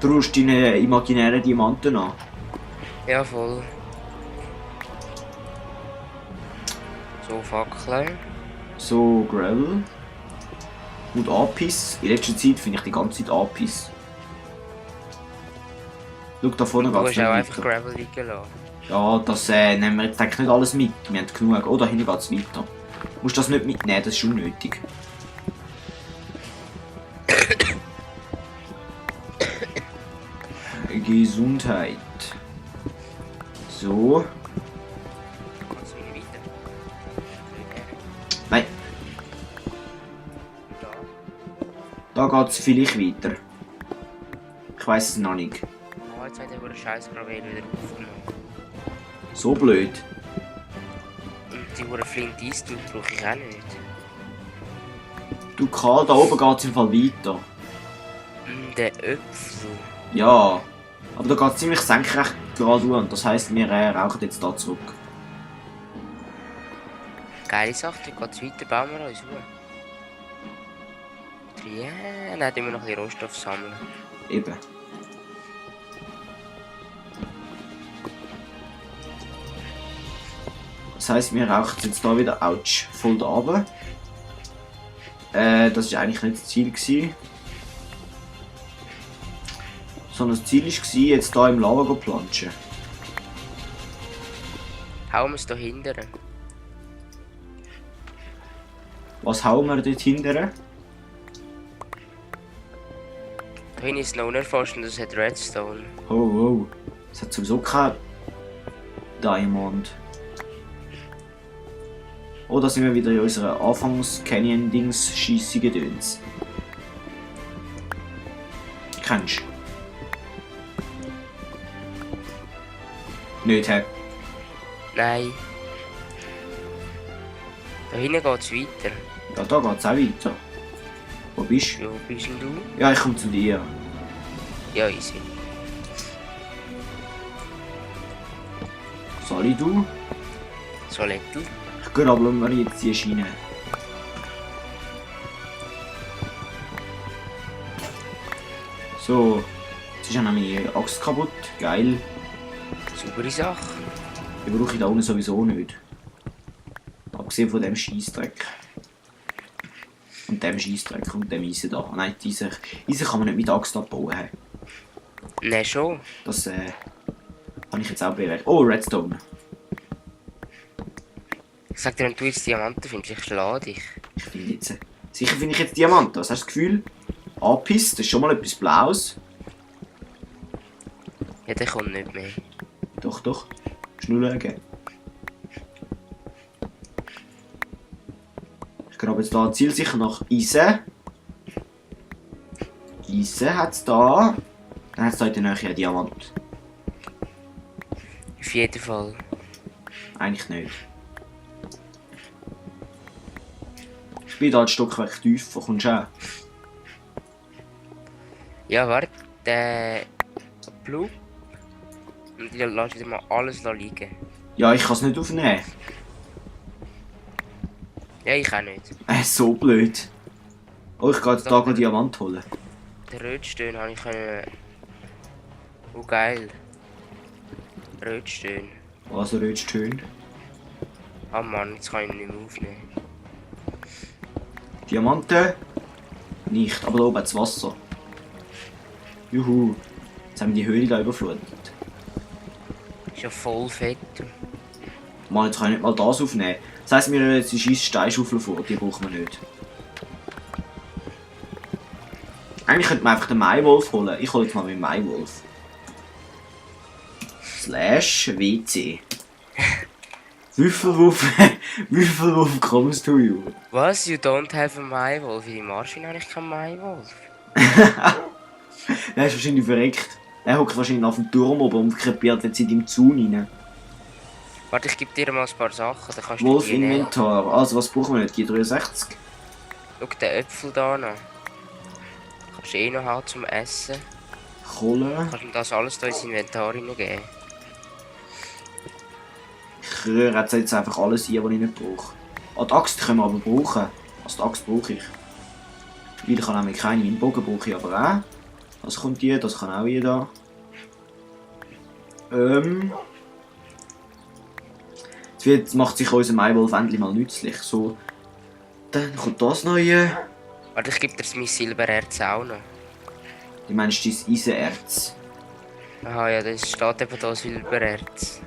Du rufst deine imaginären Diamanten an. Ja, voll. So, Fackeln. So, Gravel. Und Apis. In letzter Zeit finde ich die ganze Zeit Apis. Schau, da vorne Du geht's hast nicht auch weiter. einfach Gravel liegen lassen. Ja, das nehmen wir jetzt eigentlich nicht alles mit. Wir haben genug. Oh, da hinten geht's weiter. Du musst das nicht mitnehmen, das ist unnötig. Gesundheit. So. Kannst du wieder weiter? Nein, Da. da geht's vielleicht weiter. Ich weiß es noch nicht. Oh, jetzt hat er den scheiß Gravel wieder aufgenommen. So blöd. Und die Uhr Flint Eis brauche ich auch nicht. Du Karl, da oben geht's im Fall weiter. Der Öpfel. Ja. Aber da geht's ziemlich senkrecht geradeaus. Das heisst, wir rauchen jetzt da zurück. Geile Sache, da geht's weiter, bauen wir uns Uhr. Ja, dann tun wir noch ein bisschen Rohstoff sammeln. Eben. Das heisst, wir rauchen jetzt hier wieder ouch, voll da runter. Das war eigentlich nicht das Ziel gewesen. Sondern das Ziel war, jetzt hier im Lava zu planschen. Hauen wir es da hinten. Was hauen wir dort hinterher? Da hinten ist noch unerforscht und das hat Redstone. Oh, oh. Es hat sowieso kein Diamond. Oh, da sind wir wieder in unserer Anfangs-Canyon-Dings-Scheisse-Gedöns. Kennst du? Nicht, hä? Nein. Da hinten geht's weiter. Ja, da geht's auch weiter. Wo bist du? Ja, wo bist denn du? Ja, ich komme zu dir. Ja, easy. Sorry, du? So Lettel. Ich gehe aber mal jetzt die Schiene. So. Jetzt ist ja noch meine Axt kaputt. Geil. Saubere Sache. Die brauche ich da unten sowieso nicht. Abgesehen von dem Scheissdreck. Und dem Scheissdreck und dem Eisen da. Nein, Eisen kann man nicht mit Axt abbauen. Nein, schon. Das habe ich jetzt auch bemerkt. Oh, Redstone. Ich sag dir, wenn du jetzt Diamanten findest, ich schlage dich. Ich finde jetzt... Sicher finde ich jetzt Diamanten. Was hast du das Gefühl? Apis, das ist schon mal etwas Blaues. Ja, der kommt nicht mehr. Doch, doch. Schnell schauen. Ich grabe jetzt da zielsicher nach Eisen. Eisen hat es da. Dann hat es da in der Nähe einen Diamant. Auf jeden Fall. Eigentlich nicht. Ich bin da ein Stockwerk tiefer, kommst du auch? Ja, warte. Der Blue. Und ich lasse wieder mal alles liegen. Ja, ich kann es nicht aufnehmen. Ja, ich auch nicht. So blöd. Oh, ich gehe jetzt da einen Diamant holen. Den Rötstön habe ich können. Oh geil. Rötstön. Also Rötstön. Ah Mann, jetzt kann ich ihn nicht mehr aufnehmen. Diamanten? Nicht, aber da oben das Wasser. Juhu. Jetzt haben wir die Höhle da überflutet. Ist ja voll fett. Mann, jetzt kann ich nicht mal das aufnehmen. Das heisst, wir nehmen jetzt die scheiß Steinschaufel vor, die brauchen wir nicht. Eigentlich könnte man einfach den Maiwolf holen. Ich hole jetzt mal meinen Maiwolf. Slash WC. Würfelwurf kommst du, Junge? Was? You don't have a Maiwolf? In deinem Arsch habe ich keinen Maiwolf. Er ist wahrscheinlich verreckt. Er hockt wahrscheinlich auf dem Turm oben und krepiert jetzt in deinem Zaun rein. Warte, ich gebe dir mal ein paar Sachen, dann kannst du die nehmen. Wolf-Inventar. Also, was brauchen wir nicht? Die 63? Schau den Äpfel da noch. Kannst du eh noch haben zum Essen. Kohle. Kannst du das alles hier ins Inventar reingeben. Ich rühre jetzt einfach alles ein, was ich nicht brauche. Ah, die Axt können wir aber brauchen. Also die Axt brauche ich. Weil ich habe nämlich keine, meinen Bogen brauche ich aber auch. Das kommt hier, das kann auch jeder. Jetzt macht sich unser Maywolf endlich mal nützlich. So, dann kommt das neue. Warte, ich gebe dir mein Silbererz auch noch. Du meinst dein Eisenerz? Aha, ja, das steht eben da Silbererz.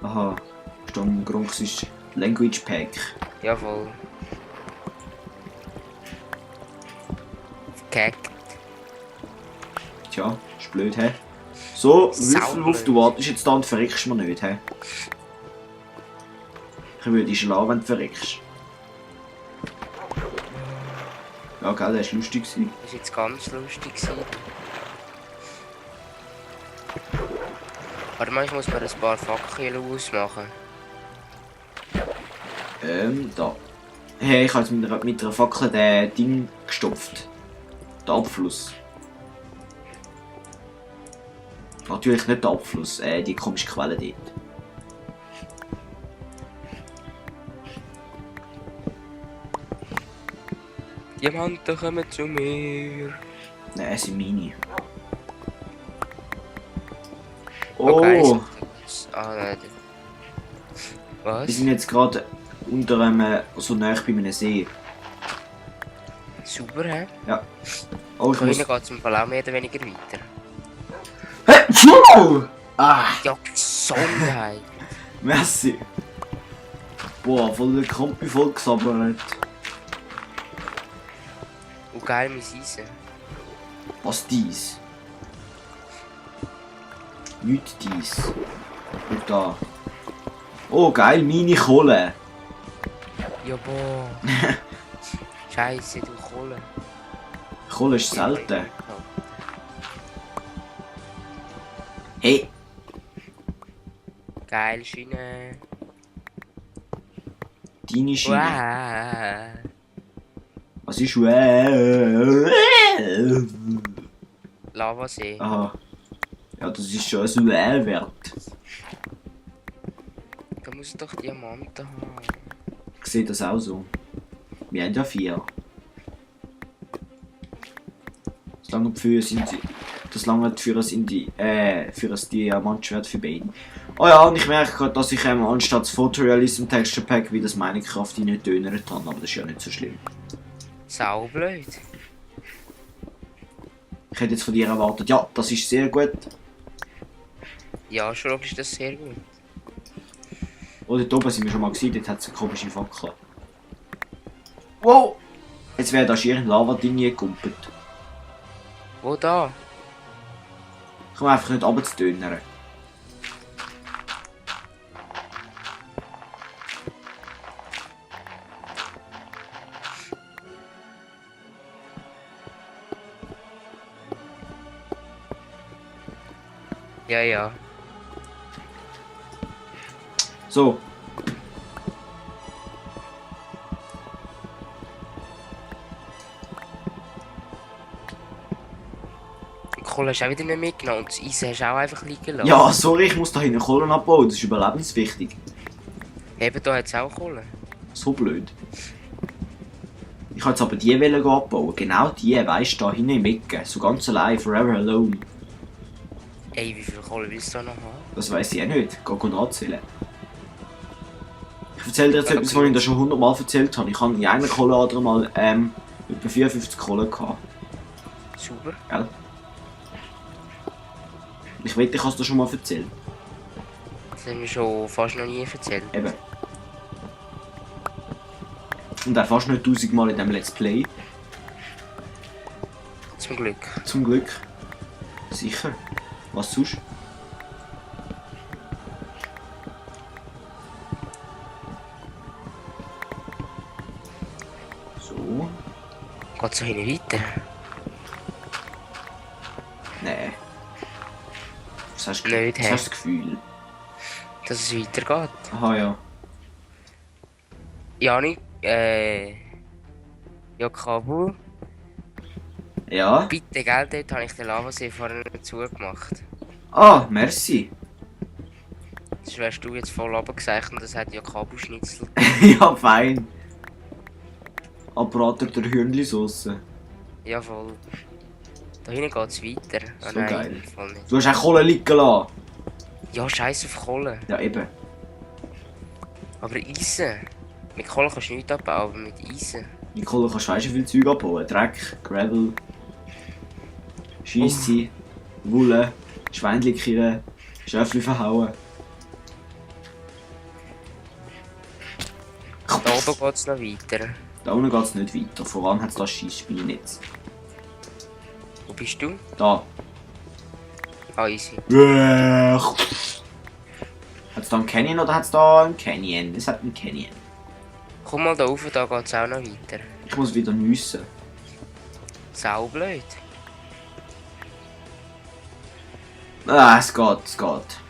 Aha, Sturm Grunks ist Language Pack. Jawohl. Gehackt. Tja, ist blöd, hä? So, Saublöd. Würfelwurf, du wartest jetzt da und verreckst mir nicht, hä? Ich würde dich schlagen, wenn du verreckst. Ja, gell, das war lustig. Das war jetzt ganz lustig. Warte mal, ich muss mir ein paar Fackeln ausmachen. Da. Hey, ich habe jetzt mit einer Fackel den Ding gestopft. Der Abfluss. Natürlich nicht der Abfluss, die komische Quelle dort. Diamanten kommen zu mir. Nein, es sind meine. Okay, Oh, nein. wir Was? sind jetzt gerade unter einem, so nah bei einem See. Super, hä? Oh, ich Von muss... hinten geht es im Fall auch mehr oder weniger weiter. Hey, wow! Ah, Ja, Gesundheit! merci. Boah, voll der Kompi voll gesabbert. Und geil, mein Eisen. Was dies? Nicht dies. Und da. Oh geil, meine Kohle. Ja, boah. Scheiße, du Kohle. Kohle ist selten. Hey, Geil, Schiene. deine Schiene. Wow. Was ist Lavasee. Aha. Ja, das ist schon ein wert. Da muss doch Diamanten haben. Ich sehe das auch so. Wir haben ja 4. Das lange für sind sie. Das lange für das für das Diamantschwert für beide. Oh ja, und ich merke gerade, dass ich anstatt das Photorealism Texture Pack wie das Minecraft nicht dönert habe, aber das ist ja nicht so schlimm. Saublöd. Ich hätte jetzt von dir erwartet, ja, das ist sehr gut. Ja, schon ist das sehr gut. Oder dort oben sind wir schon mal gesehen, dort hat es eine komische Fackel. Wow! Jetzt wäre da schier ein Lava-Ding gekumpelt. Wo da? Ich komme einfach nicht runterzudönnern. Ja, ja. So. Die Kohle hast du auch wieder nicht mitgenommen und das Eisen hast du auch einfach liegen lassen. Ja, sorry, ich muss da hinten Kohlen abbauen, das ist überlebenswichtig. Eben, da hat es auch Kohle. So blöd. Ich wollte jetzt aber die Welle abbauen. Genau die, weißt du, da hinten im Ecken. So ganz allein, forever alone. Ey, wie viel Kohle willst du da noch haben? Das weiss ich auch nicht. Geh nachzählen. Ich erzähle dir jetzt etwas, was ich dir schon 100 Mal erzählt habe. Ich habe in einer Kohleader mal etwa 54 Kohlen gehabt. Super. Gell? Ich weiß, ich habe es dir schon mal erzählt. Das haben wir schon fast noch nie erzählt. Eben. Und auch fast nicht 1000 Mal in diesem Let's Play. Zum Glück. Zum Glück. Sicher. Was sonst? So. Geht so hin weiter? Nee. Was hast du, Nicht, was hä? hast du das Gefühl? Dass es weitergeht. Aha, ja. Janik, ja, Kabul. Ja? Bitte, gell, dort habe ich den Lavasee vorher nicht zugemacht. Ah, merci. Sonst wärst du jetzt voll runtergeseicht und das hat ja Kabelschnitzel. Ja, fein. Apparator der Hühnlisauce. Jawohl. Da hinten geht's weiter. Ah, So geil. im Fall nicht. Du hast auch Kohle liegen lassen. Ja, scheiß auf Kohle. Ja, eben. Aber Eisen. Mit Kohle kannst du nichts abbauen, aber mit Eisen. Mit Kohle kannst du weißt, wie viel Zeug abbauen. Dreck, Gravel, Scheisse, Wolle, Schweinchen killen, Schäfchen verhauen. Da oben geht's noch weiter. Da unten geht es nicht weiter. Voran hat es das Scheissspielnetz. Wo bist du? Da. Ah, easy. Hat es da einen Canyon oder hat es da einen Canyon? Es hat einen Canyon. Komm mal da rauf, da geht's auch noch weiter. Ich muss wieder nüssen. Saublöd. Ah, es geht, es geht.